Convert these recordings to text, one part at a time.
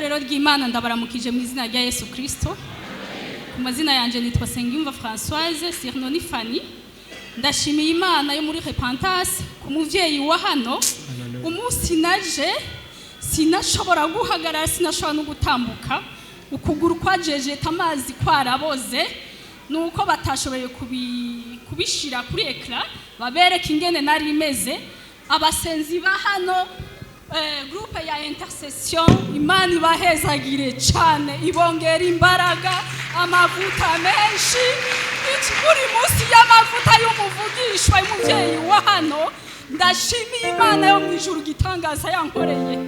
Itorero ry'Imana, ndabaramukije mu izina rya Yesu Kristo. Ku mazina yanjye nitwa Sengiyumva Françoise, surnom ni Fanny. Ndashimiye Imana yo muri Repentance ku muvyeyi wa hano. Umunsi naje sinashobora guhagarara, sinashobora no gutambuka, ukuguru kwajejeta amazi, kwaraboze. Nuko batashoboye kubishira kuri écran babereka ingene nari imeze. Abasenzi ba hano, groupe ya intercession, Imana ibahezagire cyane, ibongera imbaraga, amavuta menshi. Buri munsi y'amavuta y'umuvugishwa y'umubyeyi wa hano. Ndashimiye Imana yo mu ijuru gitangaza yankoreye.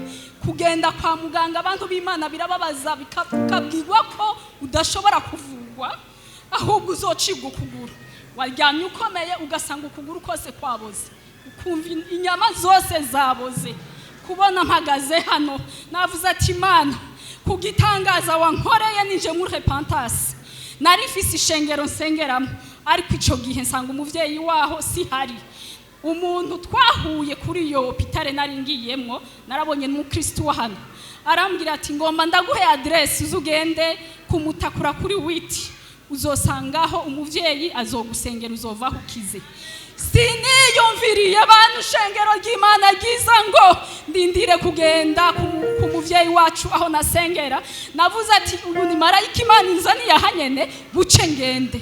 Kugenda kwa muganga, abantu b'Imana, birababaza, bikabwirwa ko udashobora kuvurwa, ahubwo uzocibwa ukuguru. Waryamye ukomeye, ugasanga ukuguru kose kwaboze, ukumva inyama zose zaboze. Kubona mpagaze hano, navuze ati: "Imana, kugitangaza wankoreye." Nije muri Repentance, nari mfise ishengero nsengeramo, ariko ico gihe nsanga umuvyeyi waho si hari. Umuntu twahuye kuri iyo hôpital nari ngiyemwo, narabonye n'umukristo wa hano, arambwira ati: "Ngomba ndaguhe adresse, uzugende kumutakura kuri 8, uzosangaho umuvyeyi azogusengera, uzovaho ukize." Siniyumviriye, bantu, shengero ry'Imana ryiza, ngo ndindire kugenda ku muvyeyi wacu aho nasengera. Navuze ati: "Ubu ni marayika Imana inzaniye aha nyene, buce ngende."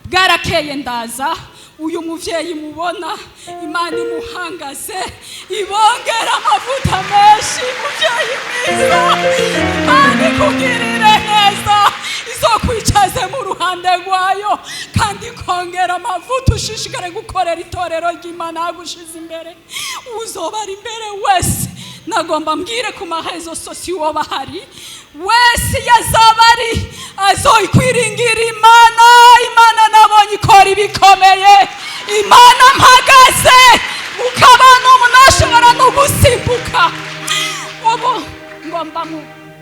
Bwarakeye ndaza. Uyu muvyeyi mubona, Imana imuhangaze, ibongera amavuta menshi. Muvyeyi mwiza, Imana ikugirire neza, izokwicaze mu ruhande rwayo kandi ikongera amavuta, ushishikare gukorera itorero ry'Imana yagushize imbere. Uzoba ari imbere wese, nagomba mbwire ku ma réseaux sociaux bahari wese, yazaba ari azokwiringira Imana. Imana nabonye ikora ibikomeye. Imana mpagaze ukabana umuntu ashobora no gusimbuka. Ubu ngomba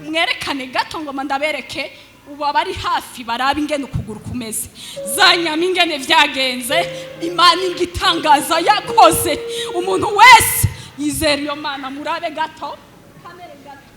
mwerekane gato, ngomba ndabereke ubu abari hafi barabe ingene ukuguru kumeze, za nyama ingene vyagenze. Imana ingitangaza yakoze, umuntu wese yizera iyo Mana. Murabe gato, kamere gato.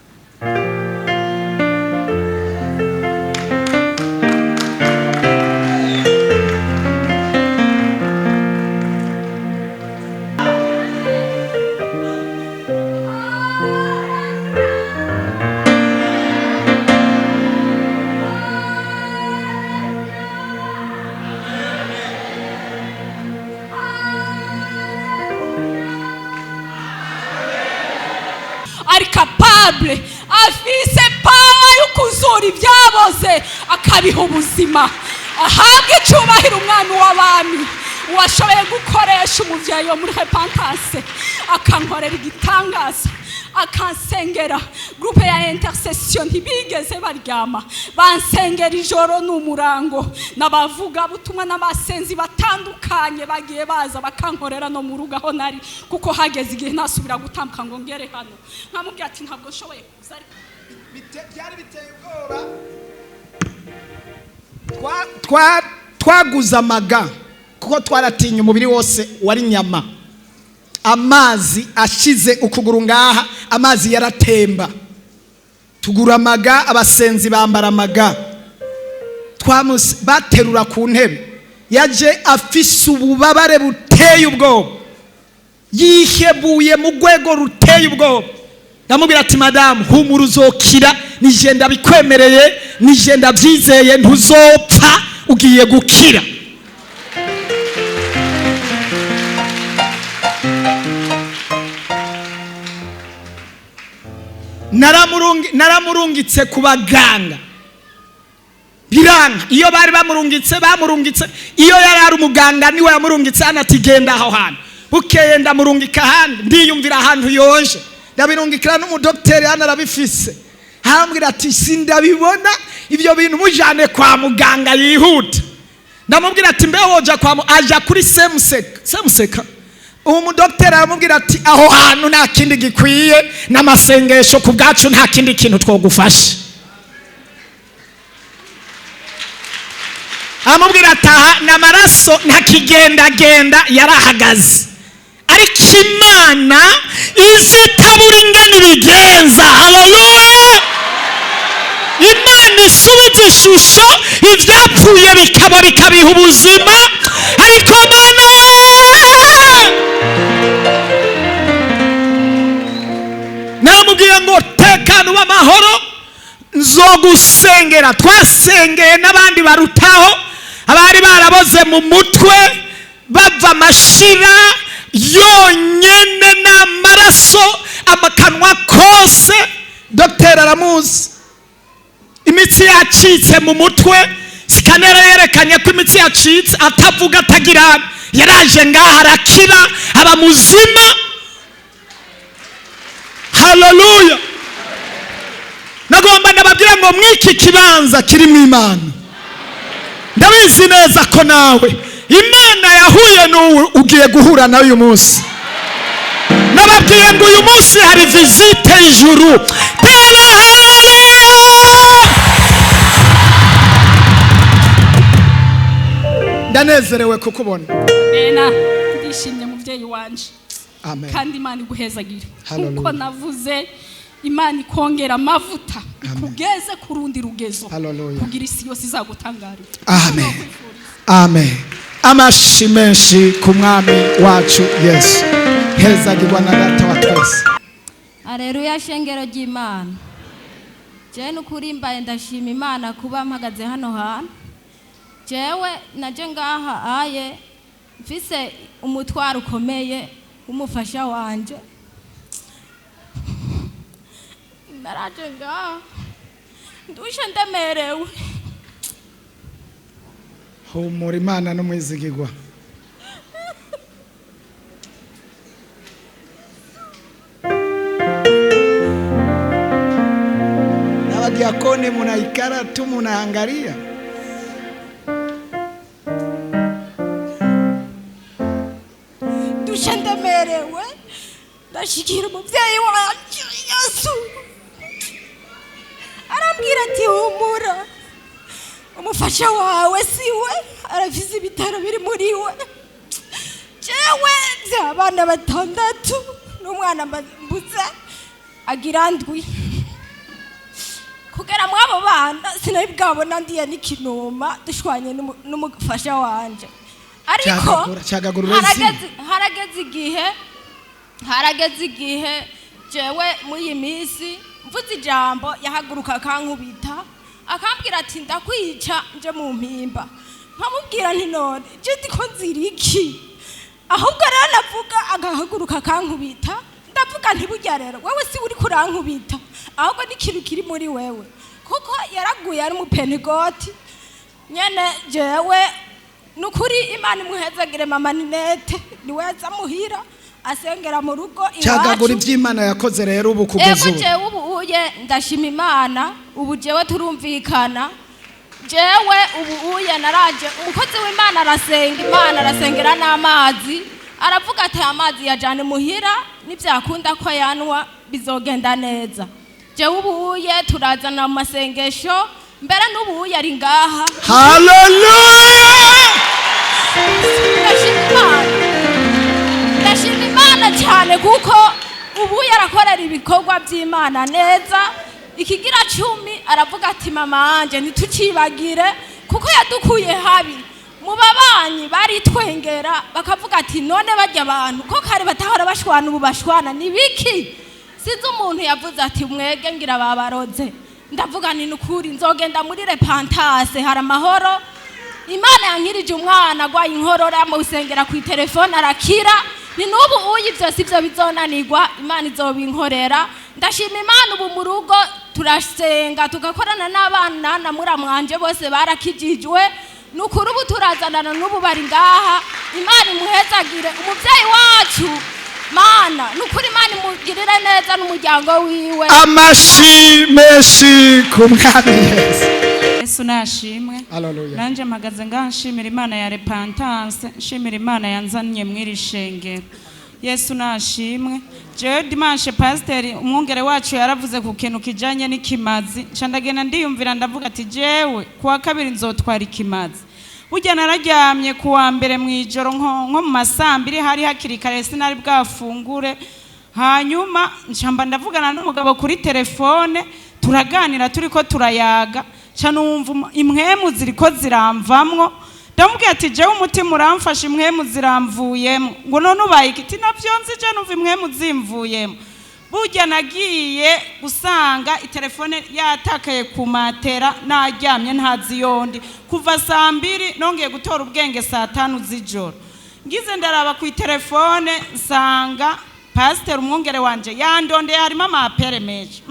Ari capable, afise power yo kuzura ibyaboze akabiha ubuzima. Ahabwe icyubahiro Umwami w'abami washoboye gukoresha umubyeyi wo muri Repentance akankorera igitangaza, akansengera. Groupe ya intercession ntibigeze baryama, bansengera ijoro n'umurango, n'abavuga butumwa n'abasenzi batandukanye bagiye baza bakankorera no mu rugo aho nari, kuko hageze igihe ntasubira gutambuka ngo ngere hano. Nkamubwira ati: "Ntabwo nshoboye kuza," ariko Byari biteye ubwoba. Twaguze amaga kuko twaratinya, umubiri wose wari inyama. Amazi ashize ukuguru ngaha, amazi yaratemba. Tugura amaga, abasenzi bambara amaga. Baterura ku ntebe. Yaje afise ububabare buteye ubwoba, yihebuye mu rwego ruteye ubwoba. Ndamubwira ati: "Madamu, humura, uzokira, nije ndabikwemereye, nije ndabyizeye, ntuzopfa, ugiye gukira." Naramurungitse ku baganga, biranga. Iyo bari bamurungitse, bamurungitse iyo yari ari umuganga, niwe yamurungitse hano ati: "Genda aho hantu." Bukeye ndamurungika ahandi, ndiyumvira ahantu yonje, ndabirungikira n'umudogiteri hano arabifise. Arambwira ati: "Sindabibona ibyo bintu, mujane kwa muganga yihuta." Ndamubwira ati: "Mbe woja kwa aja kuri semuseka semuseka." Uwo mudogiteri aramubwira ati: "Aho hantu nta kindi gikwiye n'amasengesho, ku bwacu nta kindi kintu twogufasha." Aramubwira ati: "Aha ni amaraso ntakigendagenda, yarahagaze, ariko Imana izitabura ingene ibigenza." Haleluya! ishusho, ibyapfuye bikaba bikabiha ubuzima. Ariko Mana, naramubwiye ngo tekana, ube amahoro, nzogusengera. Twasengeye n'abandi barutaho, abari baraboze mu mutwe, bava amashira yonyene n'amaraso amakanwa kose. Dogiteri aramuzi, imitsi yacitse mu mutwe. Scanner yerekanye ko imitsi yacitse, atavuga, atagira. Yaraje ngaha, arakira, aba muzima. Haleluya! Nagomba ndababwira ngo mw'iki kibanza kirimo Imana, ndabizi neza ko nawe Imana yahuye n'ubu ugiye guhura nawe uyu munsi. Nababwiye ngo uyu munsi hari visite y'ijuru. Tera haleluya! Ndanezerewe kukubona. Bena ndishimye, muvyeyi wanje. Amen. Kandi Imana iguhezagire. Hallelujah. Nkuko navuze, Imana ikongera amavuta, ikugeze ku rundi rugezo, Hallelujah. kugira isi yose izagutangarira. Amen, amen. Amashi menshi ku Mwami wacu Yesu. Hezagirwa na Data wa twese. Areruya, shengero ry'Imana! Jewe n'ukuri mbaye ndashima Imana kuba mpagaze hano hantu. Jewe naje ngaha aye mfise umutwaro ukomeye w'umufasha wanje. Naraje ngaha ndushe, ndemerewe. Humura, Imana n'umwizigirwa. N'abadiakoni munaikara tu munaangalia. Ndushe, ndemerewe, ndashikira umubyeyi wanje Yesu, arambwira ati: "Humura, umufasha wawe siwe, arafise ibitaro biri muri we." Jewe abana batandatu n'umwana mbuze agira ndwi. Kugera muri abo bana sinari bwabona ndiye n'ikinuma dushwanye n'umufasha wanje, ariko Cagagura, cagagura urezi. Harageze igihe, harageze igihe jewe muri iyi minsi mvuze ijambo, yahaguruka akankubita, akambwira ati: "Ndakwica nje mu mpimba." Nkamubwira nti: "None je ndiko nzira iki?" Ahubwo rero navuga, agahaguruka akankubita. Ndavuga nti: "Burya rero wewe si uri kurankubita, ahubwo n'ikintu kiri muri wewe," kuko yaraguye ari umupenigoti nyene. Jewe nukuri Imana imuhezagire mama Ninete, niwe yaza muhira asengera mu rugo Cagagura iwacu. Iby'Imana yakoze rero ubu kugeza Ego. ubu. Jewe ubu uye ndashima Imana, ubu jewe turumvikana. Jewe ubu uye naraje, umukozi w'Imana arasenga Imana, arasengera n'amazi, aravuga ati: "Aya mazi yajane muhira, nibyakunda ko yanwa bizogenda neza." Jewe ubu uye turazana mu masengesho, mbere n'ubu uye ari ngaha. Haleluya! Ndashima Imana, ndashima Imana cyane, kuko ubu yarakorera ibikorwa by'Imana neza. Ikigira cumi aravuga ati: "Mama wanje, ntitucibagire," kuko yadukuye habi. Mu babanyi baritwengera, bakavuga ati: "None bajya abantu ko kare batahora bashwana, ubu bashwana ni biki?" Sinzi umuntu yavuze ati: "Mwege ngira babaroze." Ndavuga ni nukuri nzogenda muri Repentance, hari amahoro. Imana yankirije umwana agwaye inkorora, amusengera ku telefone arakira. Ni n'ubu uyu ibyo si byo bizonanirwa, Imana izobinkorera. Ndashima Imana, ubu mu rugo turasenga, tugakorana n'abana na muramwanje bose barakijijwe. Ni ukuri ubu turazanana, n'ubu bari ngaha. Imana imuhezagire umubyeyi wacu. Mana, ni ukuri Imana imugirire neza n'umuryango wiwe. Amashi menshi ku Mwami Yesu. Yesu nashimwe. Haleluya. Nanje mpagaze ngaha nshimira Imana ya Repentance, nshimira Imana yanzanye mw'iri shengero. Yesu nashimwe. Jewe dimanche, pasiteri umwungere wacu yaravuze ku kintu kijanye n'ikimazi, nca ndagenda ndiyumvira, ndavuga ati: "Jewe kuwa kabiri nzotwara ikimazi." Burya nararyamye kuwa mbere mu ijoro nko mu masambiri, hari hakiri kare, sinari bwafungure. Hanyuma nshamba ndavugana n'umugabo kuri telefone, turaganira, turiko turayaga. Ca numva impwemu ziriko ziramvamwo. Ndamubwira ati: "Jewe umutima uramfashe, impwemu ziramvuyemo." Ngo: "None ubaye iki?" Ati: "Navyo nzi, je numva impwemu zimvuyemo." Burya nagiye gusanga itelefone yatakaye ku matera, naryamye ntazi yondi kuva saa 2. Nongeye gutora ubwenge saa 5 z'ijoro. Ngize ndaraba ku itelefone, nsanga pasiteri umwungere wanje yandondeye, harimo ama appels menshi.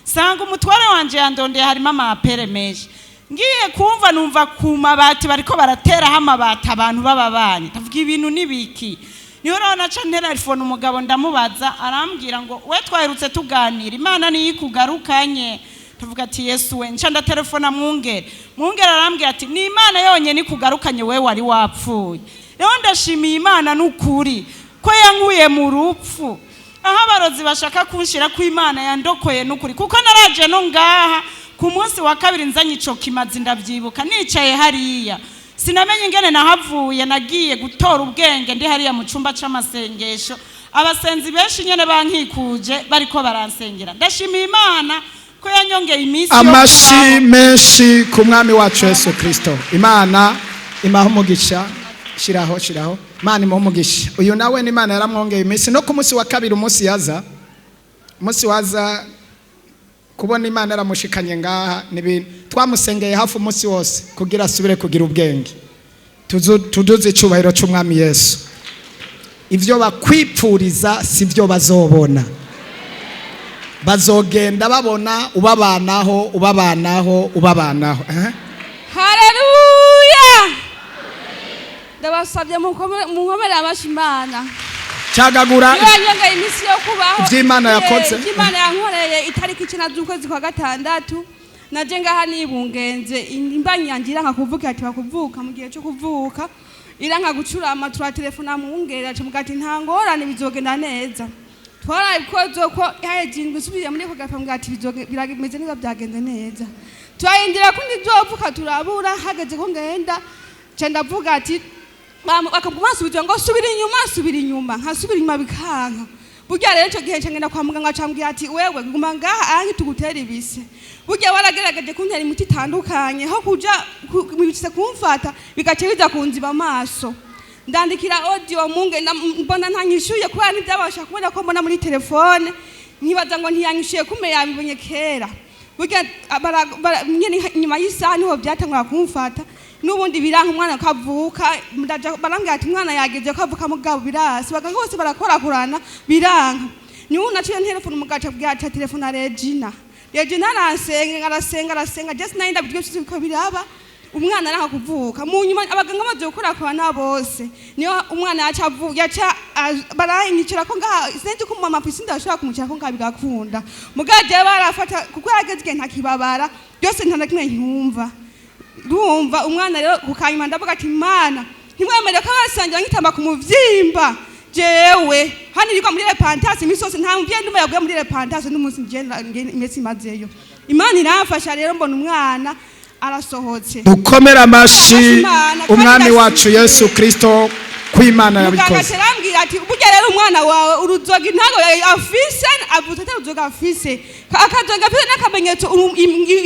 Nsanga umutware wanje yandondeye, harimo ama appels menshi. Ngiye kumva numva ku mabati bariko barateraho amabati abantu b'ababanyi. Ndavuga: "Ibintu nibiki?" Niho rero naca nterefone umugabo, ndamubaza, arambwira ngo: "We twaherutse tuganira, Imana niyo ikugarukanye." Tuvuga ati: "Yesu we!" Nca ndatelefona mwungere. Mwungere arambwira ati: "Ni Imana yonyine ikugarukanye, we wari wapfuye." Rero ndashimiye Imana n'ukuri ko yankuye mu rupfu, aho abarozi bashaka kunshira ko Imana yandokoye n'ukuri, kuko naraje no ngaha ku munsi wa kabiri nzanye ico kimazi. Ndavyibuka nicaye hariya, sinamenye ingene nahavuye. Nagiye gutora ubwenge ndi hariya mu cumba c'amasengesho, abasenzi benshi nyene bankikuje bariko baransengera. Ndashimiye Imana ko yanyongeye iminsi yo Amashi kubaho. menshi ku Mwami wacu Yesu Kirisito. Imana imaha umugisha. Shiraho, shiraho. Imana imuha umugisha. Uyu nawe ni Imana yaramwongeye iminsi. No ku munsi wa kabiri, umunsi yaza, umunsi waza kubona Imana yaramushikanye ngaha, ni ibintu twamusengeye hafi umunsi wose kugira asubire kugira ubwenge. Tuduze icyubahiro cy'Umwami Yesu. Ibyo bakwipfuriza si byo bazobona, bazogenda babona ubabanaho, ubabanaho, ubabanaho. Haleluya! Ndabasabye munkomere amashyi Imana. Cagagura. Niba yanyongeye iminsi yo kubaho. Ivy'Imana yakoze. Ivy'Imana yankoreye, itariki 9 z'ukwezi kwa gatandatu naje ngaha nibungenze, imbanyi yanje iranka kuvuka, ati bakuvuka mu gihe cyo kuvuka iranka gucurama. Turatelefona mwungere, aca ati: "Nta ngorane, bizogenda neza." Twarabikoze ko haheze indwi nsubiye muri ako gafa, ati: "Birameze neza, byagenze neza." Turarindira ko ntizovuka, turabura. Hageze ko ngenda, nca ndavuga ati bakaguma ngo: "Subira inyuma, subira inyuma." Nkasubira inyuma, bikanka. Burya rero icyo gihe nca ngenda kwa muganga, acambwira ati: "Wewe guma ngaha anki tugutere ibise." Burya waragerageje kuntera imiti itandukanye, aho kuja bise kumfata bigaca biza kunziba amaso. Ndandikira audio munge, mbona ntanyishuye kubera ntibyabasha kubona ko mbona muri telefone, nkibaza ngo ntiyanyishuye, kume yabibonye kera. Burya nyene inyuma y'isaha niho byatangura kumfata. N'ubundi biranka, umwana kavuka. Ndaja, barambwira ati umwana yageze ko avuka, mugabo birasi, baganga bose barakorakorana, biranka. Niho naciye ntelefone umugaca bwa ati telefone Regina. Regina arasenga, arasenga, arasenga. Just nari ndabiryo ko biraba, umwana aranga kuvuka. Mu nyuma abaganga bamaze gukorakorana bose, niyo umwana yaca avu yaca baranyicara ko ngaha. Sinzi ko mama afise inda ashobora kumucara ko ngaha bigakunda, mugabo jewe barafata kuko yarageze igihe ntakibabara byose, nta na kimwe nkumva. Urumva umwana rero kukanyuma, ndavuga ati: "Imana ntimwemere ko abasangira nkitamba ku muvyimba." Jewe hano iriko muri repentance imisi yose, nta muvyeyi n'umwe yaguye muri repentance n'umunsi. Nje imisi imazeyo, Imana iramfasha rero, mbona umwana arasohotse. Dukomere amashi Imana, kandi Umwami wacu ndashimye. Yesu Kirisito ko Imana Muganga yabikoze. arambwira ati: "Burya rero umwana wawe uruzoga ntago afise, avutse atari uruzoga afise. Akazoga afise n'akamenyetso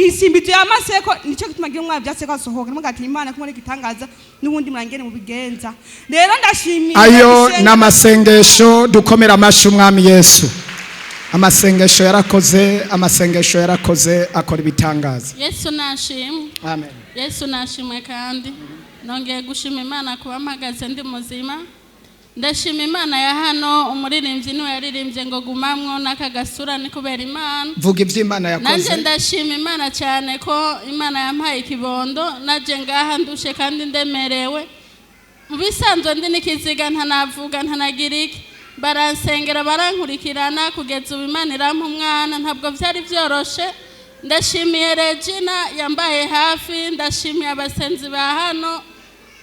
isimbizo y'amaseko, nicyo gituma agira umwana vyaseko asohoka." Ndavuga ati: "Imana kumwe igitangaza n'ubundi murangene mubigenza." Rero ndashimiye Ayo isengesho. n'amasengesho. Dukomere amashi Umwami Yesu. Amasengesho yarakoze, amasengesho yarakoze, akora ibitangaza. Yesu nashimwe. Amen. Yesu nashimwe. Kandi nongeye gushima Imana kuba mpagaze ndi muzima. Ndashima Imana ya hano. Umuririmbyi niwe yaririmbye ngo gumamwo n'aka gasura ni kubera Imana. Vuga iby'Imana Nanjye yakoze. ndashima Imana cyane ko Imana yampaye ikibondo. Naje ngaha ndushe kandi ndemerewe, mu bisanzwe ndi n'ikiziga, ntanavuga, ntanagira iki. Baransengera, barankurikirana, kugeza ubu Imana irampa umwana. Ntabwo byari byoroshe. Ndashimiye Regina yambaye hafi, ndashimiye abasenzi ba hano,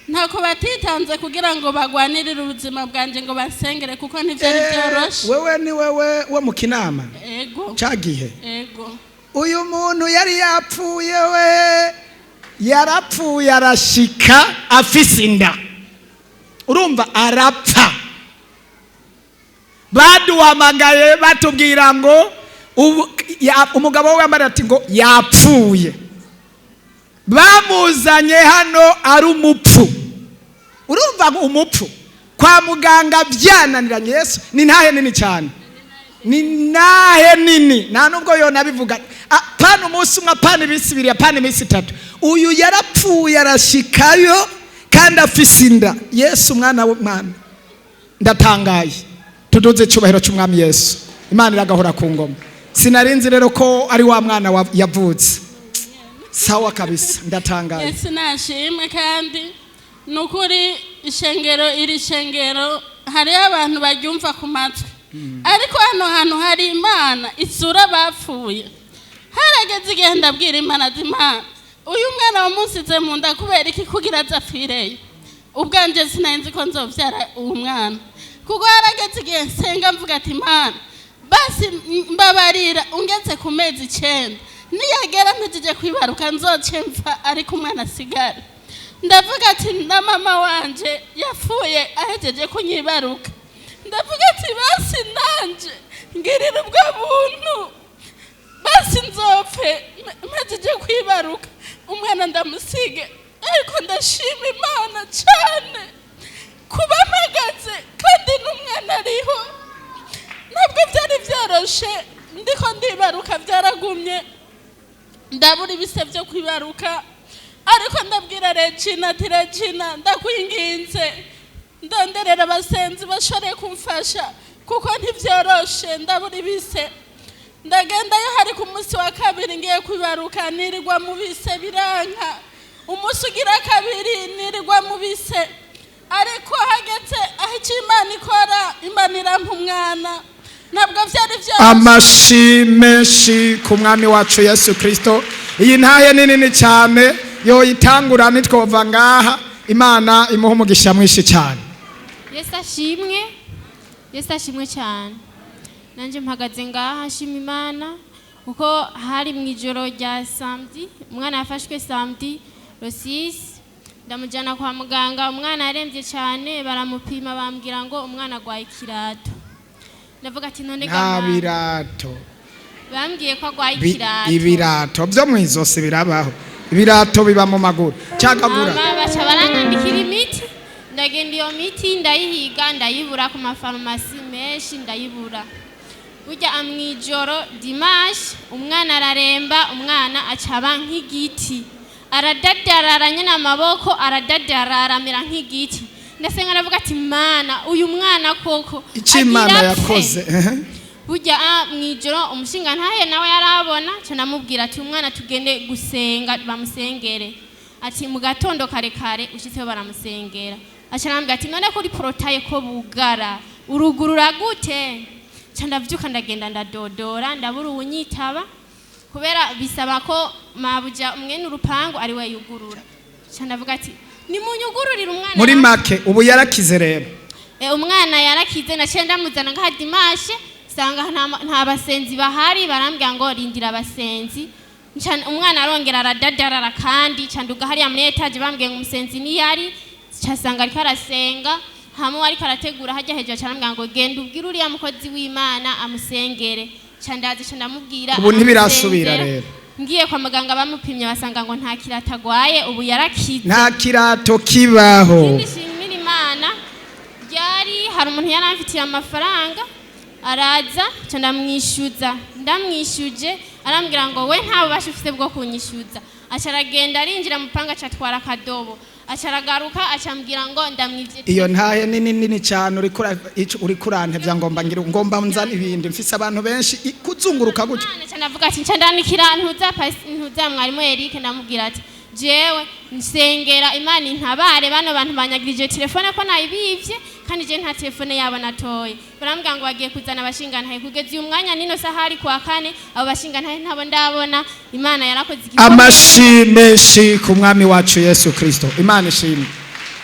ntako batitanze kugira ngo bagwanirire ubuzima bwanjye, ngo basengere, kuko ntibyari byoroshe. Wewe ni wewe wo mu Kinama? Ego. Cyagihe? Ego. Uyu muntu yari yapfuye, we yarapfuye, arashika afise inda. Urumva arapfa, baduhamagaye batubwira ngo umugabo we yambaye ati ngo yapfuye. Bamuzanye hano ari umupfu. Urumva ngo umupfu kwa muganga byananiranye. Yesu, ni ntahe nini cyane, ni nahe nini, nta nubwo yona bivuga. Apana umunsi umwe, apana iminsi 2, apana iminsi 3. Uyu yarapfuye arashikayo kandi afise inda. Yesu umwana w'umwana, ndatangaye. Tuduze icyubahiro cy'umwami Yesu. Imana iragahora ku ngoma. Sinarinzi rero ko ari wa mwana yavutse. Sawa kabisa, ndatangaye. Yesu nashimwe. Kandi ni ukuri ishengero, iri shengero hariho abantu baryumva ku matwi, ariko hano hantu hari Imana isura bapfuye. Harageze igihe ndabwira Imana ati: "Imana, uyu mwana wamunsize mu nda kubera iki? Kugira aze apfireyo?" Ubwanje sinari ko nzobyara uwo mwana, kuko harageze igihe nsenga mvuga ati: "Imana, basi mbabarira ungeze ku mezi 9, niyagera mpejeje kwibaruka nzoce mfa, ariko umwana asigara." Ndavuga ati: "Na mama wanje yapfuye ahejeje kunyibaruka." Ndavuga ati: "Basi nanje ngirira ubwo buntu, basi nzopfe mpejeje kwibaruka, umwana ndamusige." Ariko ndashima Imana cyane kuba mpagaze kandi n'umwana ariho. Ntabwo byari byoroshe. Ndiko ndibaruka byaragumye, ndabura ibise byo kwibaruka, ariko ndabwira Regina ati: "Regina, ndakwinginze, ndonderera abasenzi bashobore kumfasha kuko ntibyoroshe, ndabura ibise." Ndagendayo, hari ku munsi wa kabiri ngiye kwibaruka, nirirwa mu bise biranka. Umunsi ugira kabiri nirirwa mu bise, ariko hageze aho icyo Imana ikora, Imana irampa umwana. Ntabwo byari byoroshe. Amashi menshi ku mwami wacu Yesu Kirisito. Iyi ntahe ni nini cyane, yoyitangura nitwova ngaha. Imana imuha umugisha mwinshi cyane. Yesu ashimwe, Yesu ashimwe cyane. Nanjye mpagaze ngaha nshima Imana kuko hari mu ijoro rya samedi, umwana yafashwe samedi le 6, ndamujyana kwa muganga. Umwana yarembye cyane, baramupima bambwira ngo umwana arwaye ikirato. Ndavuga ati: "None Nta ga Mana." birato. Bambwiye ko arwaye ikirato. Ibirato byo mu izosi birabaho? Ibirato biba mu maguru cyagagura. Hama baca baranyandikira imiti, ndagenda iyo miti ndayihiga ndayibura ku mafarumasi menshi, ndayibura. Burya mw'ijoro dimanche umwana araremba, umwana acaba nk'igiti, aradadarara nyine amaboko aradadarara, amera nk'igiti. Ndasenga ndavuga ati: "Mana, uyu mwana koko Icyo Imana agira apfe." yakoze. Burya mw'ijoro umushinga ntahe nawe yarabona, ca namubwira ati: "Umwana tugende gusenga bamusengere." Ati: "Mu gatondo kare kare ushitseho baramusengera." Aca arambwira ati: "None kuri portail ko bugara, urugurura gute?" Ca ndavyuka ndagenda ndadodora, ndabura uwunyitaba kubera bisaba ko mabuja mwene urupangu ari we yugurura. Ca ndavuga ati: "Nimunyugururire umwana." Muri make ubu yarakize rero? Umwana yarakize. Naciye ndamuzana ngaha dimanche, sanga nta basenzi bahari, barambwira ngo rindira abasenzi. Umwana arongera aradadarara kandi ca nduga hariya muri étage, bambwiye ngo umusenzi niyari, casanga ariko arasenga hamwe ariko arategura hajya hejuru. Ca arambwira ngo: "Genda ubwire uriya mukozi w'Imana amusengere." Ca ndaza, ca ndamubwira, Ubu ntibirasubira aramusengera. rero? Ngiye kwa muganga bamupimye basanga ngo nta kirato agwaye, ubu yarakize. Nta kirato kibaho. Ikindi nshimira Imana, ryari hari umuntu yari amfitiye amafaranga, araza nca ndamwishyuza. Ndamwishyuje arambwira ngo: "We nta bubasha ufite bwo kunyishyuza." Aca aragenda arinjira mu panga, aca atwara akadobo, aca aragaruka, aca ambwira ngo ndamwivye. Iyo ntahe nini nini cyane, uriko urantevya. Ngomba ngira ngomba nzana ibindi, mfise abantu benshi kuzunguruka gutyo. Nca ndavuga ati, nca ndandikira ntuza mwarimu Eric, ndamubwira ati: "Jewe nsengera Imana intabare, bano bantu banyagirije telefone ko nayibivye kandi je nta telefone yabo natoye." Barambwira ngo bagiye kuzana abashingantahe. Kugeza uyu mwanya nino sahari kuwa kane, abo bashingantahe ntabo ndabona. Imana yarakoze igikorwa. Amashi menshi ku mwami wacu Yesu Kirisito. Imana ishimwe.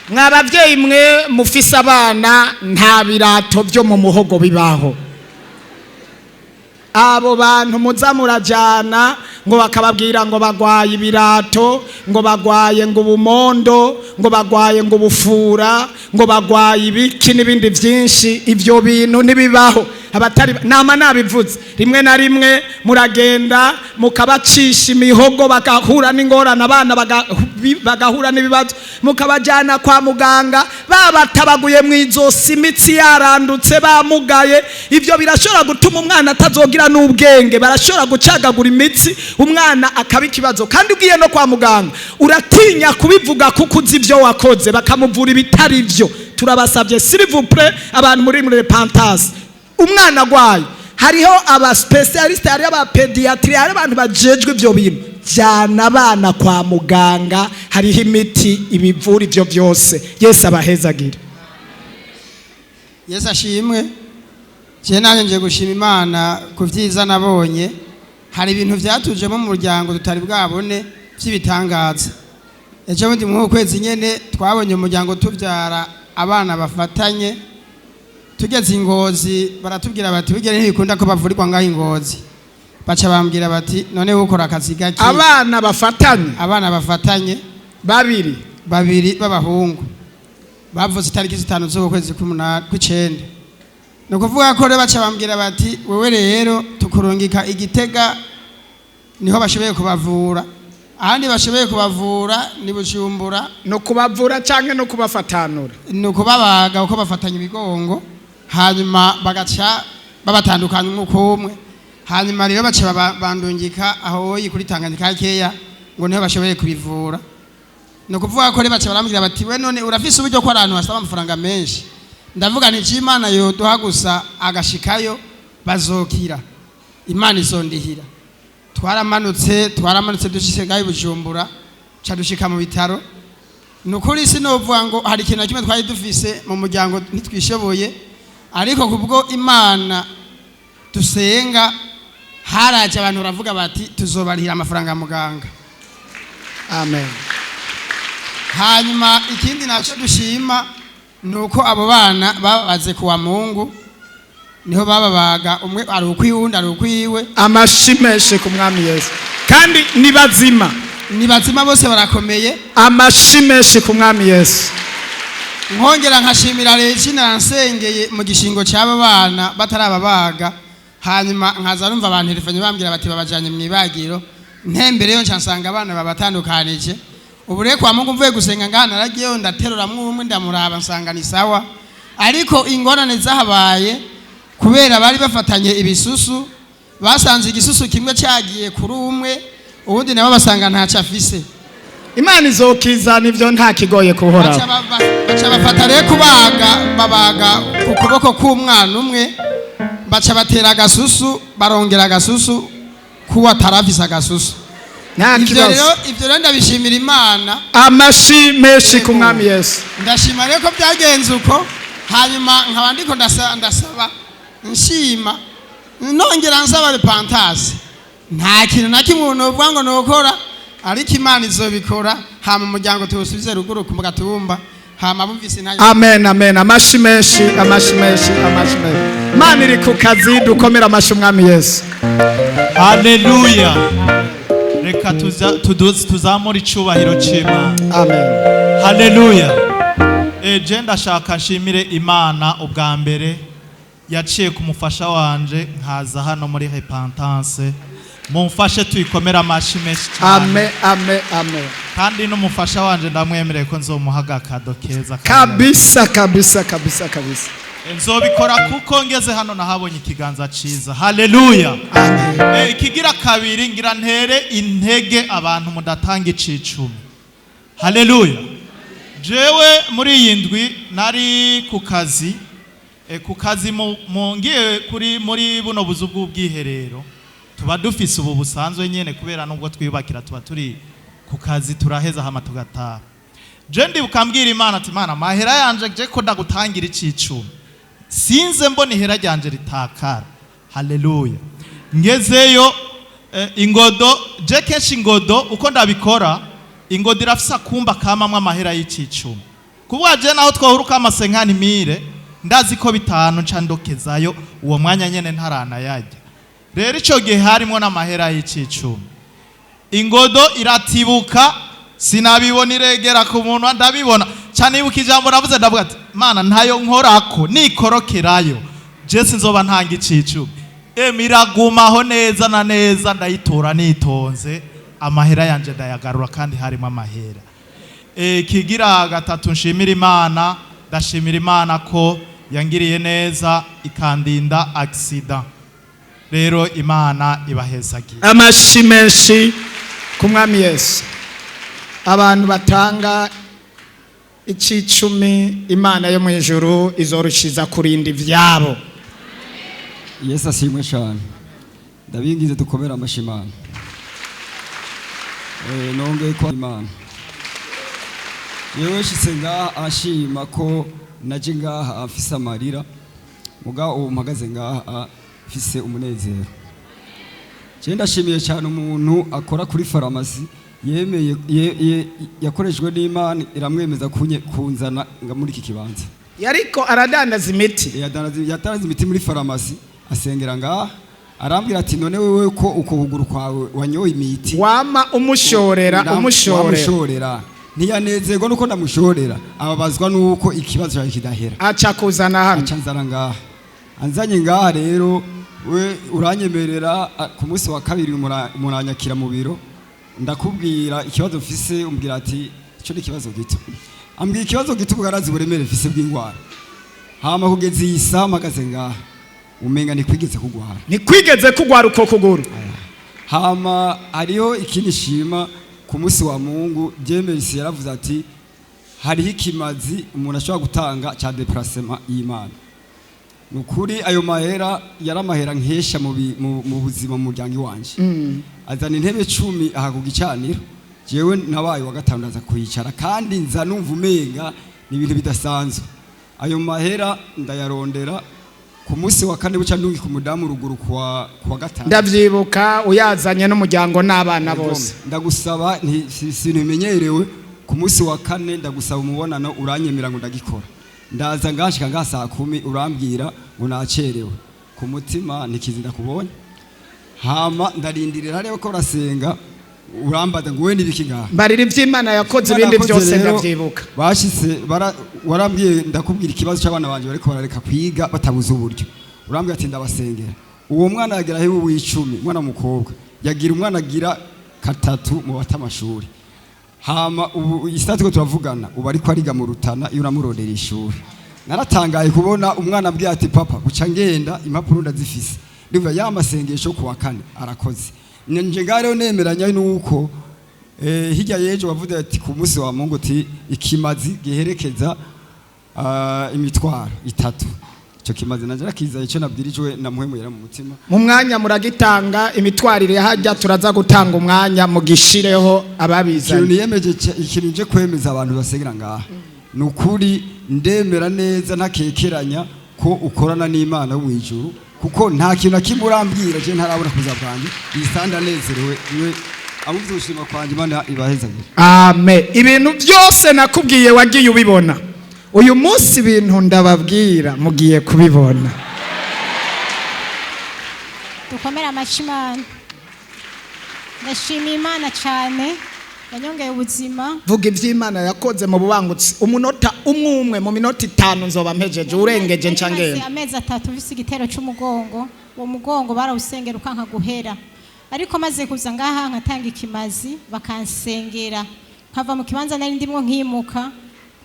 Mwa babyeyi mwe mufise abana, nta birato byo mu muhogo bibaho. Abo bantu muza murajyana ngo bakababwira ngo bagwaye ibirato, ngo bagwaye ngo ubumondo, ngo bagwaye ngo ubufura, ngo bagwaye ibiki n'ibindi byinshi, ibyo bintu ntibibaho. Abatari nama nabivuze, rimwe na rimwe muragenda mukabacisha imihogo, bagahura n'ingorane, abana bagahura n'ibibazo, mukabajyana kwa muganga babatabaguye mu izosi, imitsi yarandutse, bamugaye. Ibyo birashobora gutuma umwana atazogira n'ubwenge. Barashobora gucagagura imitsi, umwana akaba ikibazo. Kandi ugiye no kwa muganga uratinya kubivuga kuko uzi ibyo wakoze, bakamuvura ibitari byo. Turabasabye, s'il vous plaît, abantu muri Repentance, umwana agwaye, hariho aba spécialistes, hariho aba pédiatres, hariho abantu bajejwe ibyo bintu. Jyana abana kwa muganga, hariho imiti ibivura ibyo byose. Yesu abahezagire. Yesu ashimwe. Je nanjye nje gushima Imana ku byiza nabonye. Hari ibintu byatujemo mu muryango tutari bwabone by'ibitangaza. Ejo bundi muri uku kwezi nyene twabonye umuryango tubyara abana bafatanye. Tugeze i Ngozi baratubwira bati: "Bugere ntibikunda ko bavurirwa ngaho i Ngozi." Baca bambwira bati: "None ukora akazi gake?" Abana bafatanye? Abana bafatanye. Babiri? Babiri b'abahungu, bavutse itariki 5 z'ukwezi k'umunani, kw'icenda. Ni ukuvuga ko rero baca bambwira bati: "Wewe rero tukurungika i Gitega, niho bashoboye kubavura. Ahandi bashoboye kubavura ni Bujumbura." No kubavura canke no kubafatanura? Ni ukubabaga, kuko bafatanya imigongo, hanyuma bagaca babatandukanya umwe umwe. Hanyuma rero baca bandungika aho kuri Tanganyika keya, ngo niho bashoboye kubivura. Ni ukuvuga ko rero baca barambwira bati: "We none urafise uburyo, ko abantu basaba amafaranga menshi?" Ndavuga nti: "Imana yoduha gusa agashikayo, bazokira, Imana izondihira." Twaramanutse, dushitse ngaho i Bujumbura, ca dushika mu bitaro. Ni ukuri sinovuga ngo hari ikintu na kimwe twari dufise mu muryango, ntitwishoboye. Ariko kubwo Imana dusenga, haraje abantu baravuga bati: "Tuzobarihira amafaranga ya muganga." Amen. Hanyuma ikindi nacyo dushima ni uko abo bana babaze kuwa Mungu, niho bababaga, umwe ari ukwiwe, uwundi ari ukwiwe. Amashi menshi ku Mwami Yesu. Kandi ni bazima? Ni bazima, bose barakomeye. Amashi menshi ku Mwami Yesu. Nkongera nkashimira Regina yansengeye mu gishingo cy'aba bana batarababaga. Hanyuma nkaza numva abantu telefone bambwira bati babajanye mu ibagiro. Ntembereyo nca nsanga abana babatandukanije. Ubu rero kwa Mungu mvuye gusenga ngaha, naragiyeyo ndateruramwo umwe, ndamuraba, nsanga ni sawa. Ariko ingorane zahabaye kubera bari bafatanye ibisusu, basanze igisusu kimwe cyagiye kuri umwe, uwundi nabo basanga ntacyo afise. Imana izokizana ivyo, nta kigoye kuhoraho. Baca bafata rero kubaga, babaga ku kuboko k'umwana umwe, baca batera agasusu, barongera agasusu kuwo atarafise agasusu. Nta Ivyo kibazo. rero, ivyo rero ndabishimira Imana. Amashi menshi ku Mwami Yesu. Ndashima rero ko byagenze uko. Hanyuma nkaba ndiko ndasaba, nshima, nongera nsaba Repentance. Nta kintu na kimwe umuntu ngo nokora, ariko Imana izobikora, hama umuryango tuwusubize ruguru ku gatumba. Hama bumvise nta Amen, amen. Amashi menshi, amashi menshi, amashi menshi. Imana iri ku kazi. Dukomere amashi Umwami Yesu. Haleluya! Reka tuzamure icubahiro c'Imana. Amen. Haleluya! Je ndashaka nshimire Imana ubwa mbere yaciye ku mufasha wanje nkaza hano muri Repentance. Mumfashe tuyikomere amashi menshi cyane. Amen, amen, amen. Kandi n'umufasha wanje ndamwemereye ko nzomuha agakado keza. Kabisa, kabisa, kabisa, kabisa. Nzobikora kuko ngeze hano nahabonye ikiganza ciza. Haleluya! Amen. Ikigira kabiri, ngira ntere intege abantu mudatanga icicumi. Haleluya! Jewe muri iyi ndwi nari ku kazi, ku kazi ngiye kuri muri buno buzu bw'ubwiherero tuba dufise ubu busanzwe nyene, kubera nubwo twiyubakira tuba turi ku kazi, turaheza hama tugataha. Je ndibuka mbwira Imana ati: "Imana, amahera yanje je ko ndagutangira icicumi, sinze mbona ihera ryanje ritakara." Haleluya! Ngezeyo, ingodo, je kenshi ingodo uko ndabikora, ingodo irafise akumba kamamwe amahera y'icicumi. Kuvuga je naho twahuruka amasenkani mire, ndazi ko 5 nca ndokezayo uwo mwanya nyene ntaranayarya. Rero ico gihe harimwo n'amahera y'icicumi, ingodo iratibuka, sinabibona, iregera ku munwa ndabibona cyane. Ibuka ijambo navuze, ndavuga ati: "Mana, ntayo nkorako, nikorokerayo." Je sinzoba ntanga icicumi. Emi iragumaho neza na neza, ndayitora nitonze, amahera yanje ndayagarura kandi harimo amahera. Kigira gatatu nshimira Imana, ndashimira Imana ko yangiriye neza ikandinda accident. Rero Imana ibahezagiye. Amashi menshi ku Mwami Yesu. Abantu batanga icicumi, Imana yo mu ijuru izorushiza kurinda ivyabo. Yesu ashimwe cyane. Ndabingize dukomere amashi Imana. Nongeye kwa Imana. Yewe shitse ngaha ashima ko naje ngaha afise amarira, muga ubu mpagaze ngaha afise umunezero. Je ndashimiye cyane umuntu akora kuri farumasi yemeye yakoreshejwe n'Imana iramwemeza kunzana nga muri iki kibanza. Yariko aradandaza imiti. Yadandaza imiti muri farumasi, asengera ngaha, arambwira ati none wewe ko uko kuguru kwawe wanyoye imiti wama umushorera, umushorera. Wamushorera. Ntiyanezerwa nuko ndamushorera, ababazwa nuko ikibazo cyawe kidahera. Aca kuzana hano. Aca nzana ngaha. Anzanye ngaha rero, we uranyemerera ku munsi wa kabiri muranyakira mu biro, ndakubwira ikibazo mfise, umbwira ati ico ni ikibazo gito. Ambwira ikibazo gito ubwo uburemere mfise bw'ingwara. Hama kugeza iyi saha mpagaze ngaha, umenga ntikwigeze kugwara. Ntikwigeze kugwara uko kuguru. Hama hariho ikindi shima ku munsi wa Mungu, James yaravuze ati hariho ikimazi umuntu ashobora gutanga ca déplacement y'Imana. Nukuri ayo mahera yaramahera nkesha mu buzima mu muryango iwanje. Azana intebe 10 aha ku gicaniro, jewe nabaye wa gatanu ndaza kuyicara kandi nza numva umenga ni ibintu bidasanzwe. Ayo mahera ndayarondera ku munsi wa kane buca ndungi ku mudamu ruguru kuwa gatanu. Ndavyibuka uyazanye n'umuryango n'abana bose. Ndagusaba sintimenyerewe ku munsi wa kane ndagusaba umubonano uranyemera ngo ndagikora. Ndaza ngashika nga saa 10 urambwira ngo nacerewe. Ku mutima ntikizi ndakubonye. Hama ndarindirira rero ko urasenga urambaza ngo we nibiki ngaha. Mbarira ivy'Imana yakoze ibindi byose ndavyibuka. Bashitse warambwiye ndakubwira ikibazo cy'abana banje bariko barareka kwiga batabuze uburyo. Urambwira ati ndabasengera. Uwo mwana yagira hewe w'icumi, mwana mukobwa. Yagira umwana agira katatu mu batamashuri. Hama ubu isatiko turavugana ubu ariko ariga mu Rutana iyo uramurondera ishuri. Naratangaye kubona umwana abwiye ati papa guca ngenda impapuro ndazifise. Ndumva ya masengesho kuwa kane arakoze. Nje ngaro nemeranya nuko hirya yejo wavuze ati ku munsi wa Mungu ati ikimazi giherekeza imitwaro itatu. Ico kimazi nanje rakiza ico nabwirijwe na muhemu mu mutima. Mu mwanya muragitanga imitwarire hajya turaza gutanga umwanya mugishireho ababizanye. Ikintu niyemeje ikintu nje kwemeza abantu basengera ngaha. Nukuri ndemera neza ntakekeranya ko ukorana n'Imana yo mwijuru, kuko nta kintu nakimurambwira je ntarabona kuza bwanjye isanda nezerewe iwe amuvuze gushima kwanje Imana ibahezagire. Amen. Ibintu byose nakubwiye wagiye ubibona. Uyu munsi ibintu ndababwira mugiye kubibona. Dukomera amashi Imana. Ndashima Imana cyane yanyongeye ubuzima. Vuga ivy'Imana yakoze mu bubangutsi umunota umwe mu minota 5 nzoba mpejeje urengeje ncangenda. Amezi 3 mfise igitero c'umugongo, uwo mugongo barawusengera ukanka guhera. Ariko maze kuza ngaha nkatanga ikimazi bakansengera, nkava mu kibanza nari ndimwo nkimuka.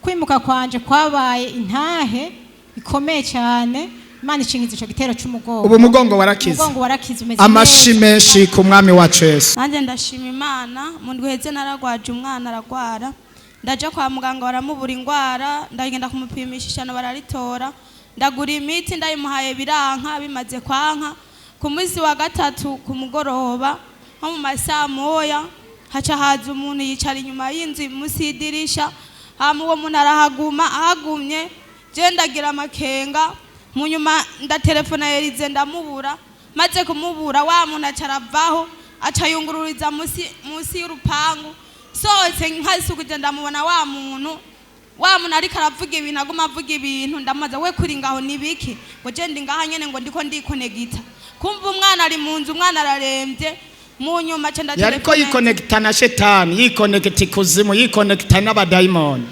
Kwimuka kwanje kwabaye intahe ikomeye cyane. Imana ishingiza ico gitero c'umugongo. Ubu mugongo warakize. Umugongo warakize umeze. Amashi menshi ku Mwami wacu Yesu. Nanjye ndashima Imana, mu ndwi heze naragwaje umwana aragwara. Ndaja kwa muganga baramubura ingwara, ndagenda kumupimisha ishano bararitora. Ndagura imiti ndayimuhaye biranka, bimaze kwanka. Ku munsi wa gatatu ku mugoroba nko mu masaha moya haca haza umuntu yicara inyuma y'inzu munsi y'idirisha. Hama uwo muntu arahaguma, ahagumye je ndagira amakenga. Munyuma ndatelefona Elize ndamubura, maze kumubura wa muntu acaravaho acayungururiza munsi y'urupangu. Sohotse nkasukuje ndamubona wa muntu ariko aravuga ibintu, aguma avuga ibintu. Ndamaza we kuri ngaho nibiki ngo je ndi ngaha nyene ngo ndiko ndikonegita. Kumva umwana ari mu nzu, umwana araremvye. Munyuma ce ndatelefona yariko yikonekita na shetani, yikonekita ikuzimu, yikonekita n'abadaimoni.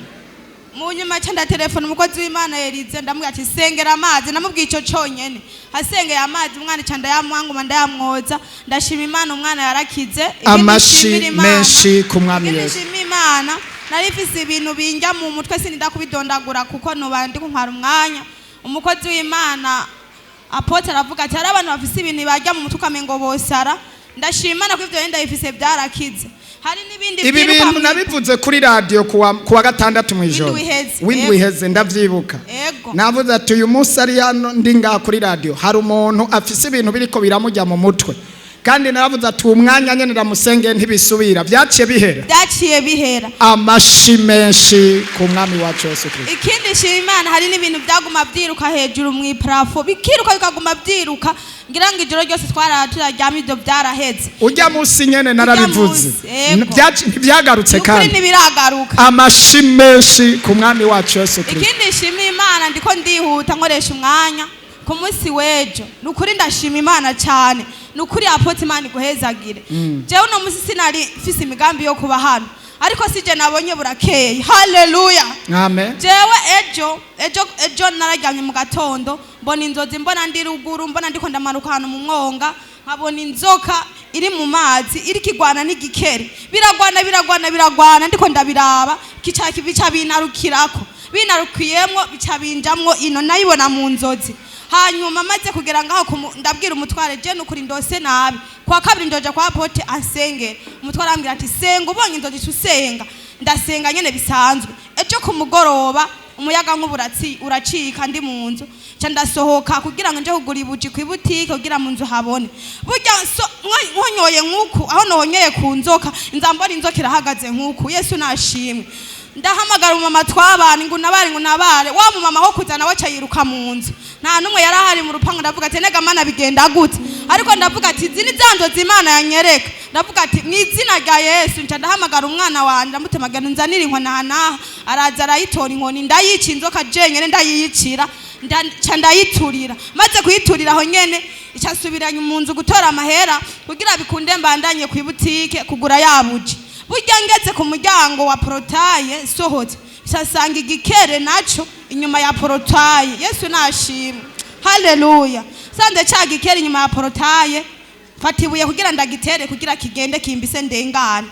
Mu nyuma nca ndatelefona umukozi w'Imana Elize, ndamubwira ati sengera amazi. Namubwiye ico conyene, asengeye amazi umwana ca ndayamuha, nguma ndayamwoza. Ndashima Imana, umwana yarakize. Ikindi Amashi nshimira Imana- menshi ku Mwami Ikindi Yesu. nshima Imana, nari mfise ibintu binjya mu mutwe, sininda kubidondagura kuko nuba ndi kuntwara umwanya. Umukozi w'Imana apôtre aravuga ati hari abantu bafise ibintu bajya mu mutwe ukamengo bosara. Ndashima Imana ko ivyo ndabifise byarakize. Hari n'ibindi Ibi byiruka bintu nabivuze kuri radiyo kuwa gatandatu mu ijoro W'indwi iheze. w'indwi iheze, ndavyibuka. Navuze ati uyu munsi ari hano, ndi ngaha kuri radiyo, hari umuntu afise ibintu biriko biramujya mu mutwe, kandi naravuze ati uwo mwanya nyene ndamusengeye ntibisubira. Vyaciye bihera. Byaciye bihera. Amashi menshi ku Mwami wacu Yesu Kristo. Ikindi nshima Imana, hari n'ibintu byaguma byiruka hejuru mu iparafo, bikiruka bikaguma byiruka, ngira ngo ijoro ryose twarara turaryama, ibyo byaraheze. Ujya munsi nyene narabivuze. Munsi, yego. Ntibyagarutse Ni ukuri, kandi ntibiragaruka. Amashi menshi ku Mwami wacu Yesu Kristo. Ikindi nshima Imana, ndiko ndihuta nkoresha umwanya, ku munsi w'ejo, ni ukuri ndashima Imana cyane. Ni ukuri apôtre, Imana iguhezagire. Jewe uno munsi sinari mfise imigambi yo kuba hano, ariko sije nabonye burakeye. Haleluya! Amen. Jewe ejo nararyamye mu gatondo, mbona inzozi, mbona ndi ruguru, mbona ndiko ndamanuka ahantu mu mwonga, nkabona inzoka iri mu mazi iriko igwana n'igikere, biragwana, biragwana, biragwana. Ndiko ndabiraba, kica bica binarukirako, binarukiyemwo bica binjamwo ino. Nayibona mu nzozi. Hanyuma maze kugera ngaho ndabwira umutware: je nukuri ndose nabi, kwa kabiri ndoja kwa apôtre ansengera. Umutware arambwira ati senga, ubonye inzozi ca usenga. Ndasenga nyene bisanzwe. Ejo ku mugoroba umuyaga nkuba uracika ndi mu nzu, nca ndasohoka kugira ngo nje kugura ibuji ku ibutike kugira mu nzu habone. Burya nkonyoye nk'uku aho nohonyeye ku nzoka, nza mbona inzoka irahagaze nk'uku. Yesu nashimwe! Ndahamagara umumama twabana ngo unabare, ngo unabare. Wa mumama ho kuza nawe aca yiruka mu nzu, nta n'umwe yari ahari mu rupangu. Ndavuga ati nega Mana, bigenda gute? Ariko ndavuga ati izi ni za nzozi Imana yanyereka. Ndavuga ati mu izina rya Yesu. Nca ndahamagara umwana wanje, ndamutemagana nzanira inkoni aha n'aha. Araza arayitora inkoni, ndayica inzoka jenyene, ndayiyicira, nca ndayiturira. Maze kuyiturira aho nyene, ica nsubiranye mu nzu gutora amahera kugira bikunde mbandanye ku ibutike kugura ya buji. Burya ngeze ku muryango wa portail sohotse, nsanga igikere naco inyuma ya portail. Yesu nashimwe! Haleluya! Sanze ca gikere inyuma ya portail, mfata ibuye kugira ndagitere kugira kigende kimbise ndengane.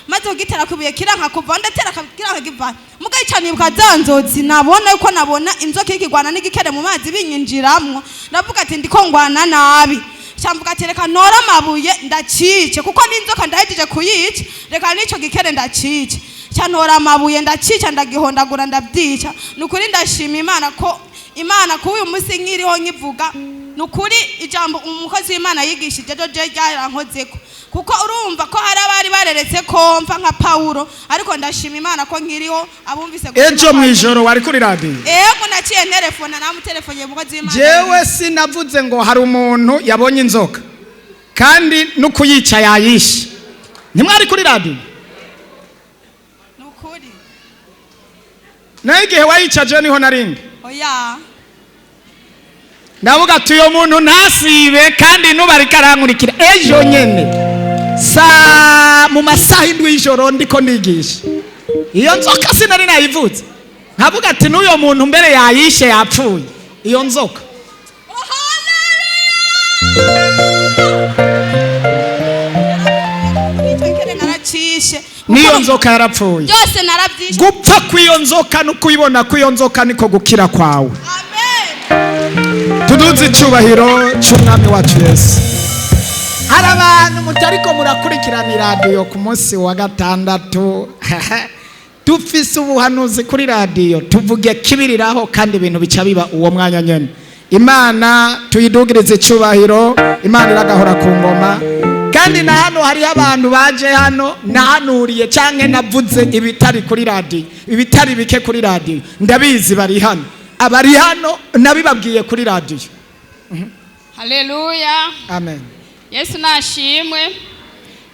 Maze kugitera ku ibuye kiranka kuva, ndatera kiranka kiva. Mugaye cyane ibuka za nzozi nabona, yuko nabona inzoka ikigwana n'igikere mu mazi binyinjiramwo. Ndavuga ati ndiko ngwana nabi. Cyamvuga ati reka ntora amabuye ndacice, kuko n'inzoka ndahejeje kuyica, reka n'ico gikere ndacice. Cyantora amabuye ndacica, ndagihondagura, ndabyica. Ni ukuri ndashima Imana ko Imana kuba uyu munsi nkiriho nkivuga. Ni ukuri ijambo umukozi w'Imana yigishije ejo je ryarankozeko, kuko urumva ko hari abari bareretse ko mfa nka Pawulo, ariko ndashima Imana ko nkiriho. Abumvise gushima Ejo mu kwa- ijoro wari kuri radiyo? Ego, naciye nterefona, namutelefoniye umukozi w'Imana. Jewe sinavuze ngo hari umuntu yabonye inzoka kandi no kuyica yayishe? Ntimwari kuri radiyo? Ni ukuri. Nayo igihe wayicaje niho narindi. Oya. Ndavuga ati uyo muntu ntasibe, kandi nubu ariko arankurikira. Ejo nyene saa mu masaha 7 y'ijoro ndiko ndigisha, iyo nzoka sinari nayivutse, nkavuga ati n'uyo muntu mbere yayishe, yapfuye iyo nzoka. Icyo gikere naracishe. N'iyo nzoka yarapfuye. Byose narabyishe. Gupfa kw'iyo nzoka no kuyibona kw'iyo nzoka niko gukira kwawe. Amen. Tuduze icyubahiro cy'Umwami wacu Yesu. Hari abantu mutariko murakurikirana iradiyo ku munsi wa gatandatu. Dufise ubuhanuzi kuri radiyo, tuvuge kibiriraho kandi ibintu bica biba uwo mwanya nyene. Imana tuyidugirize icyubahiro. Imana iragahora ku ngoma. Kandi na hano hariho abantu baje hano nahanuriye canke navuze ibitari kuri radiyo, ibitari bike kuri radiyo. Ndabizi bari hano, abari hano nabibabwiye kuri radiyo. Haleluya! Amen. Yesu nashimwe!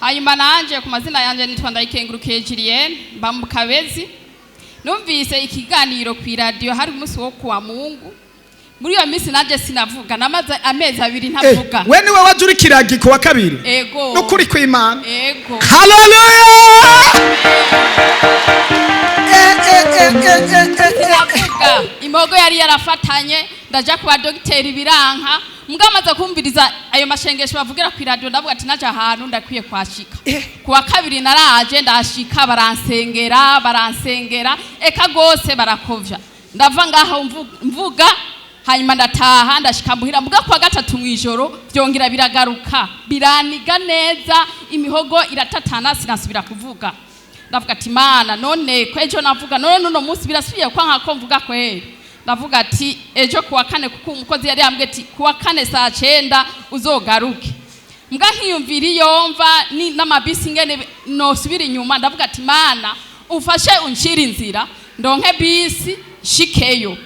Hanyuma nanje ku mazina yanjye nitwa Ndayikengurukiye Julienne, mba mu Kabezi. Numvise ikiganiro ku iradiyo, hari umunsi wo kuwa Mungu. Muri iyo minsi nanjye sinavuga, namaze amezi 2 ntavuga. We niwe waje uri kiragi ku wa kabiri? Ego. Nukuri kw'Imana? Ego. Haleluya! Eh, eh, eh, eh, eh, eh, Imihogo yari yarafatanye, ndaja ku badogiteri biranka. Mbwa amaze kumviriza ayo mashengesho bavugira ku iradiyo, ndavuga ati naje ahantu ndakwiye kwashika. Ku wa kabiri naraje, ndashika, baransengera, baransengera eka gose, barakovya, ndava ngaho mvuga. Hanyuma ndataha, ndashika muhira. Mbwa kuwa gatatu mw'ijoro vyongera biragaruka, biraniga neza, imihogo iratatana, sinasubira kuvuga. Ndavuga ati Mana, none ko ejo navuga, none nuno munsi birasubiye kwa nkako mvuga kweri? Ndavuga ati ejo kuwa kane, kuko umukozi yari yambwiye ati kuwa kane saa 9 uzogaruke. Mbwa nkiyumvira iyo mva ni n'amabisi ngene nosubira inyuma. Ndavuga ati Mana, umfashe unshire inzira ndonke bisi nshikeyo.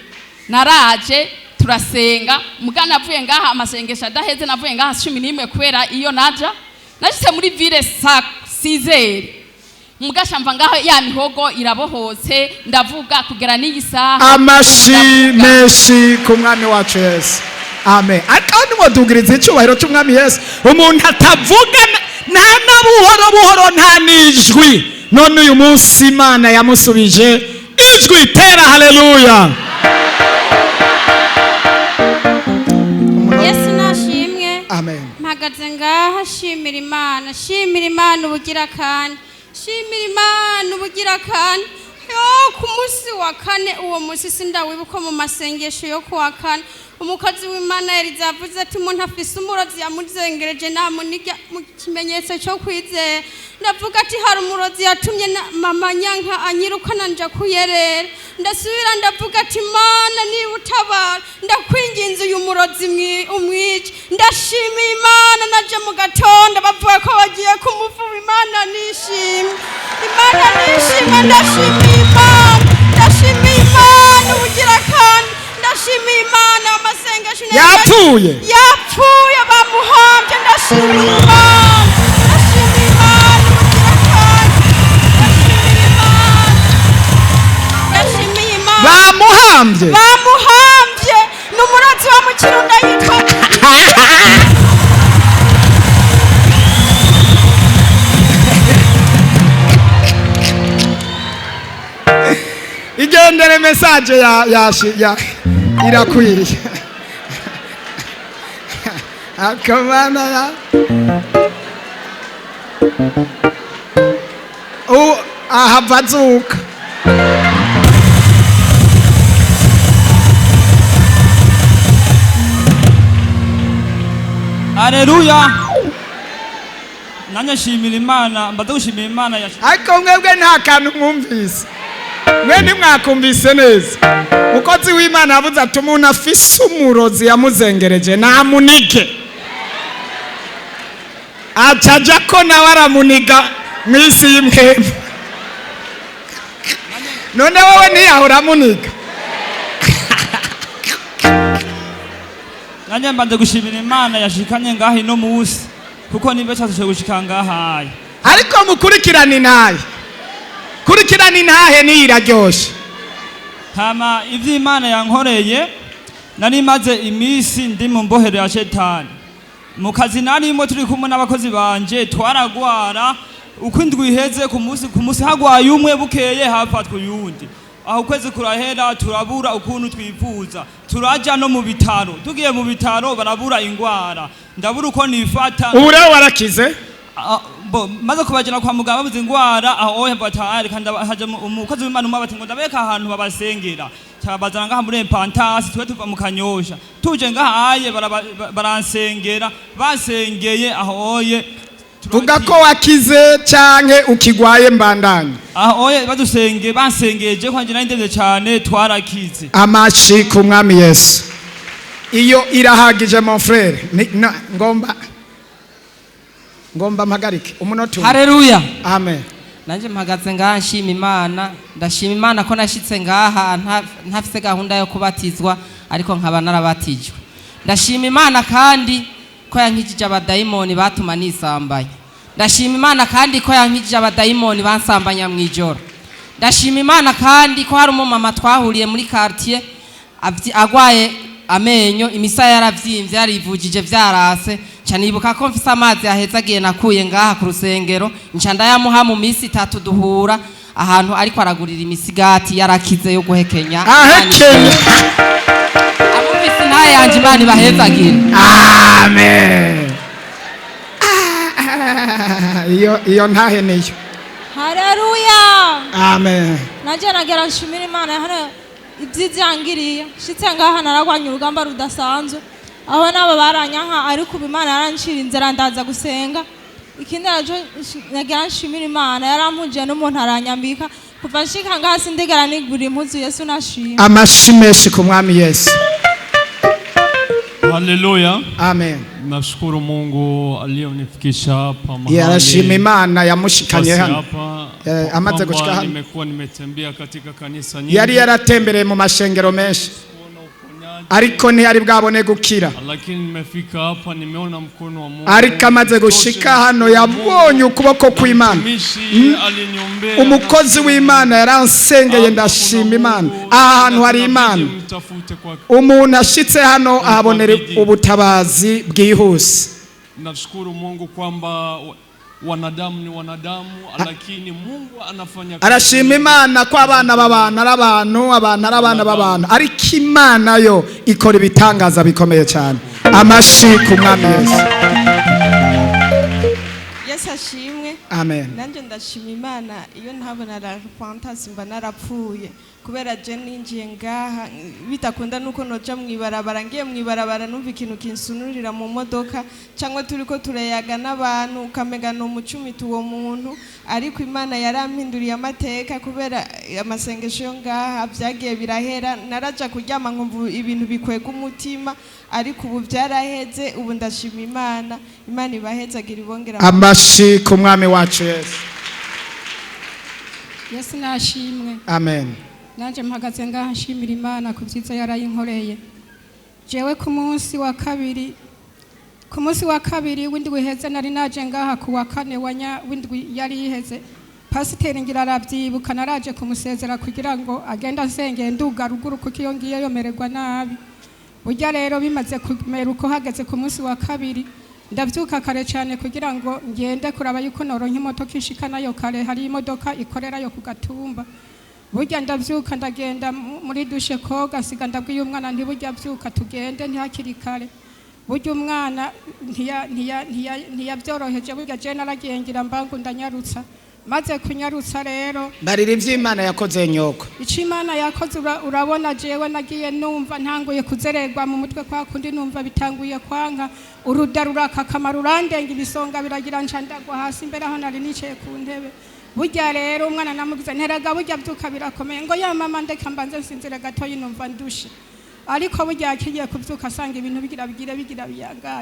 Naraje, turasenga. Mbwa navuye ngaha amasengesho adaheze, navuye ngaha 11, kubera iyo naja nashitse muri ville saa 6h. Mugasha mva ngaho ya mihogo irabohotse, ndavuga kugera n'iyi saha. Amashi menshi ku Mwami wacu Yesu. Amen. Kandi mwodugiriza icyubahiro cy'Umwami Yesu. Umuntu atavuga nta na buhoro buhoro, nta n'ijwi, none uyu munsi Imana yamusubije ijwi. Tera haleluya! Yesu nashimwe. Amen. Mpagaze ngaha shimira Imana, shimira Imana ubugira kandi, shimira Imana ubugira kandi. Yo ku munsi wa kane, uwo munsi sindawibuka, mu masengesho yo ku wa kane, umukozi w'Imana yari yavuze ati umuntu afise umurozi yamuzengereje namuniga mu kimenyetso cyo kwizera. Ndavuga ati hari umurozi yatumye mama nyanka anyirukana nja kuyerera. Ndasubira ndavuga ati Mana, niba utabara, ndakwinginze uyu murozi umwice. Ndashimiye Imana, naje mu gatondo bavuga ko bagiye kumuvuba. Imana nishimwe, Imana nishimwe. Ndashimiye Imana, ndashimiye Imana ubugira kandi, ndashimiye Imana amasengesho Yapfuye? Yapfuye, bamuhombye. Ndashimiye Imana, ndashimiye Imana ubugira kandi, ndashimiye Imana, ndashimiye Imana. Bamuhambye? Bamuhambye, ni umurozi wo mu Kirundo yitwa Igendere, message ya irakwiriye akamana ya ahava azuka. Haleluya! Nanjye nshimira Imana, mbaze gushimira Imana ya Ariko mwebwe nta kantu mwumvise, mwe ntimwakumvise neza. Umukozi w'Imana yavuze ati umuntu afise umurozi yamuzengereje namunige, aca aja ko nawe aramuniga mu isi y'impwemu. None wowe ntiyahora amuniga? Nanjye mbanze gushimira Imana yashikanye ngaha ino munsi, kuko niba cyadushoboye gushika ngaha. Ariko mukurikirane intahe, kurikirane intahe niyo iraryoshe. Hama ivyo Imana yankoreye, nari maze iminsi ndi mu mbohero ya shetani. Mu kazi narimo, turi kumwe n'abakozi banje, twaragwara uko indwi iheze, ku munsi ku munsi hagwaye umwe, bukeye hafatwa uyundi. Aho ukwezi kurahera, turabura ukuntu twifuza, turaja no mu bitaro. Tugiye mu bitaro barabura ingwara, ndabura uko nifata. Ubu rero warakize? Ah, bo maze kubajana kwa muganga babuze ingwara, aho oya batahari kandi haja umukozi w'Imana umwe bati ngo ndabeka ahantu babasengera, cyabazana ngaha muri Repentance. Twe tuva mu Kanyosha, tuje ngaha aye baransengera, basengeye aho oye. Vuga ko wakize canke ukigwaye mbandanye. Aho oye badusenge, bansengeje kwanje nari ndemvye cane, twarakize. Amashi ku Mwami Yesu. Iyo irahagije, mon frère. Ngomba mpagarike umunota umwe. Haleluya! Amen. Nanjye mpagaze ngaha nshima Imana. Ndashima Imana ko nashyitse ngaha ntafise gahunda yo kubatizwa, ariko nkaba narabatijwe. Ndashima Imana kandi ko yankijije abadayimoni batuma nisambanya. Ndashima Imana kandi ko yankijije abadayimoni bansambanya mu ijoro. Ndashima Imana kandi ko hari umumama twahuriye muri quartier agwaye amenyo, imisaya yaravyimbye, yarivujije vyarase. Nca nibuka ko mfise amazi aheza agiye nakuye ngaha ku rusengero, nca ndayamuha. Mu minsi 3 duhura Ahantu ariko aragurira imisigati yarakize yo guhekenya. Ahekenye. Abumvise intahe yanje, Imana ibahezagire. Amen. Iyo ntahe niyo. Haleluya. Amen. Nanjye nagera nshimira Imana hano ibyiza yangiriye. Nshitse ngaha naragwanye urugamba rudasanzwe, aho nabo baranyanka, ariko ubu Imana yarancira inzira, ndaza gusenga. Ikindi naco nagira nshimira Imana, yarampuje n'umuntu aranyambika. Kuva nshika ngaha sindigera nigura impuzu. Yesu nashimwe. Amashi menshi ku Mwami Yesu. Haleluya. Amen. Nashukuru Mungu aliyonifikisha hapa mahali. Yarashima Imana yamushikanye Basi hano. hapa, Amaze kwamba gushika hano nimekuwa nimetembea katika kanisa nyingi. Yari yaratembereye mu mashengero menshi, ariko ntiyari bwabone gukira. Lakini nimefika hapa nimeona mkono wa Mungu. Ariko amaze gushika hano yabonye ukuboko kw'Imana. Mtumishi aliniombea. Umukozi w'Imana yaransengeye, ndashima Imana. Aha hantu hari Imana. Mtafute kwa Umuntu ashitse hano ahabonera ubutabazi bwihuse. Nashukuru Mungu kwamba wanadamu ni wanadamu, lakini Mungu anafanya kazi. Arashima Imana ko abana b'abantu ari abantu, abantu ari abana b'abantu, ariko Imana yo ikora ibitangaza bikomeye cyane. Amashi ku Mwami Yesu. Yesu ashimwe. Amen. Nanjye ndashima Imana. Iyo ntabona la repentance mba narapfuye, kubera je ninjiye ngaha bitakunda nuko noja mwibarabara. Ngiye mwibarabara numva ikintu kinsunurira mu modoka, cyangwa turiko turayaga n'abantu ukamega ni umucumita uwo muntu. Ariko Imana yarampinduriye amateka kubera amasengesho yo ngaha. Byagiye birahera. Naraja kuryama nkumva ibintu bikwega umutima, ariko ubu byaraheze. Ubu ndashima Imana. Imana ibahezagira, ibongera. Amashi ku Mwami wacu Yesu. Yesu nashimwe. Amen. Nanjye mpagaze ngaha nshimira Imana ku byiza yarayinkoreye. Jewe ku munsi wa kabiri w'indwi iheze, nari naje ngaha ku wa kane wa w'indwi yari iheze. Pasiteri ngira arabyibuka, naraje kumusezera kugira ngo agende ansengeye nduga ruguru, kuko iyo ngiye yomererwa nabi. Burya rero bimaze kumera uko, hageze ku munsi wa kabiri ndabyuka kare cyane kugira ngo ngende kuraba yuko noronka imodoka inshika nayo kare. Hari imodoka ikorerayo ku gatumba. Burya ndabyuka ndagenda muri douche koga, nsiga ndabwiye umwana nti: "Burya byuka tugende, ntihakiri kare." Burya umwana ntiyabyoroheje. Burya je naragiye ngira mbangu ndanyarutsa. Maze kunyarutsa rero, Barira iby'Imana yakoze, nyoko. Icyo Imana yakoze, urabona jewe nagiye numva ntanguye kuzererwa mu mutwe kwa kundi, numva bitanguye kwanka, uruda rurakakama rurandenga, ibisonga biragira, nca ndagwa hasi imbere aho nari nicaye ku ntebe. Burya rero umwana namugize nteraga: "Burya byuka birakomeye." Ngo: "Ya mama, ndeka mbanze nsinzire gatoyi, numva ndushe." Ariko burya akigiye kubyuka asanga ibintu bigira bigire bigira biyangare.